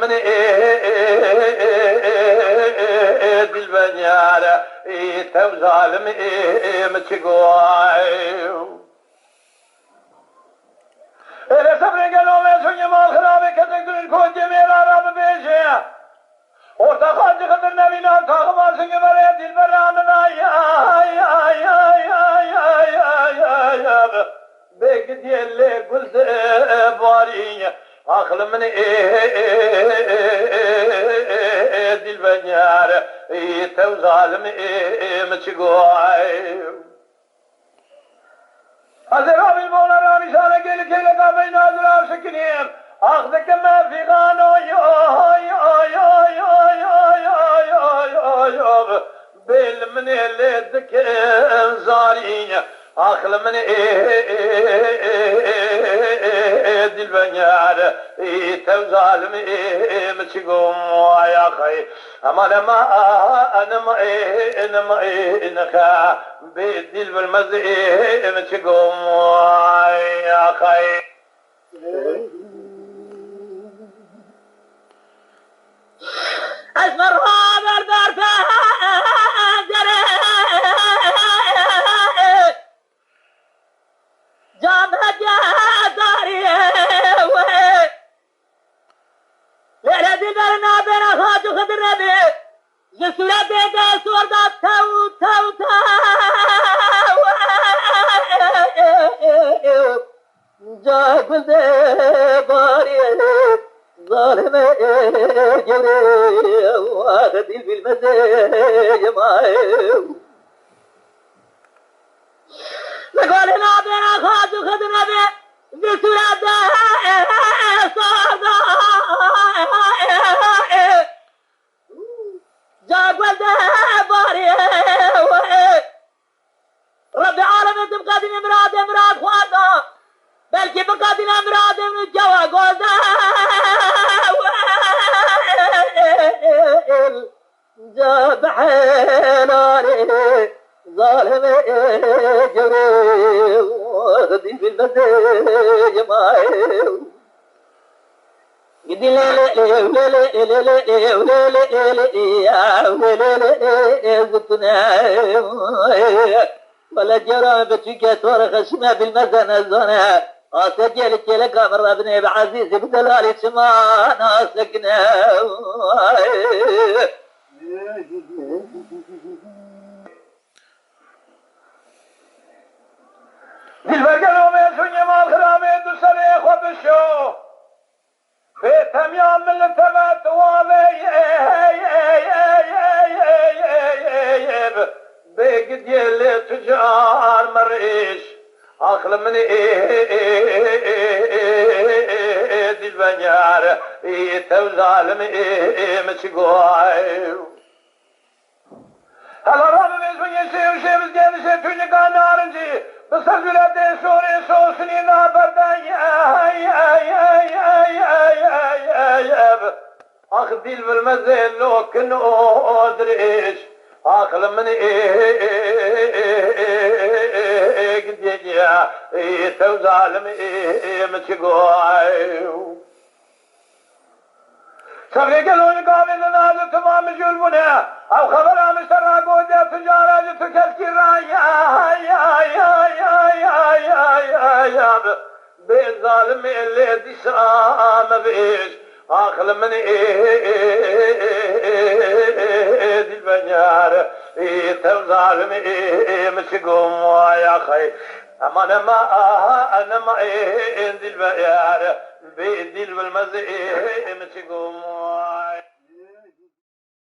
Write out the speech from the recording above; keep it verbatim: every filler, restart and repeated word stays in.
Min ê, ê, ê, ê, ê, ê, ê, dilbenyar, ê, tew zalim, ê, ê, min çi goy. Ê, lê sebrê gelo me soyê mal xirabê kesek durîn kotê mêra ra bibêje. Orta Xacî Xidir Nebî nav taxima singê berê dilbera min ay, ay, ay. Bê gidiyê lê gul dibarî, aqil min ê, ê, ê, ê, ê, ê, ê, dilbenyar, ê, tew zalim, ê, ê, min çi goy. Ez ê rabîn bona ranîşane gelî kêleka beyna dirav şikinîm. Ax dikim me fîxan oy, oy, oy. Bê li min ê lê dikin zarî. Ax li min ê, ê, ê, dilbenyar, ê, tew zalim, ê, ê, min çi gom, ay axay. Aman, ema, a, a, enema, ê, enema, ê, nexa. Bê dil bilmez, ê, min çi gom, ay axay. Ez merha ber ber pencerê, cam hediye darî wê. Lê dilber nabêra Xacî Xidir Nebî. Ji sûretê de sor da tew, tew, tew. Ca gul de barê, zalimê gewrê, wah dil bilmezê yemaye. Li golê nabêra Xacî Xidir Nebî, ji sûretê sor da. Ca gul de barê wê. Rebbê alemê tu biqedînî miradê mirad xwarda. Belkî biqedîne miradê min kewa gol de. Ca bi helalê zalimê gewrê. Dî bilmezê yemaye. Wele cera biçûke to re xeşime bilmeze nezane. Ase gel kêleka min re binê bi ezîzî bi delalî çima nasekine. Dilber gelo me şûnê mal xirabê du serê xwe bişo. Bê temiya min li te ve tu wavê, ey, ey, ey. Bê gidiyê lê tu car merîş. Aqil min ê, ê, ê, dilbenyar, ê, tew zalim, ê, ê, min çi goy. Hela rabibêjin yê şê û şê bizgê dişê tûnika narincî, bi ser zûretê şorê şoşinî da berdayî, ey, ey, ey. Ax dîl bilmezê lokin û dirêj, aqil min ê, ê, ê, ê, ê, ê, ê, gidê, ê, tew zalim, ê, ê, min çi goy. Sebrê gelo li gavê li naz û tima mijûl bûne. Ew xebera min ji te ra gotiye, tu cara ji tu keskî ra, ay, ay, ay. Bê zalimê lê dîsa me bêj. Aqil min ê, ê, ê, dilbenyar, ê, tev zalimê, ê, ê, min çi gom, ay axay. Eman, ema, aha, enema, ê, ê, dilbenyar, bê dil bilmez, ê, ê, min çi gom, ay.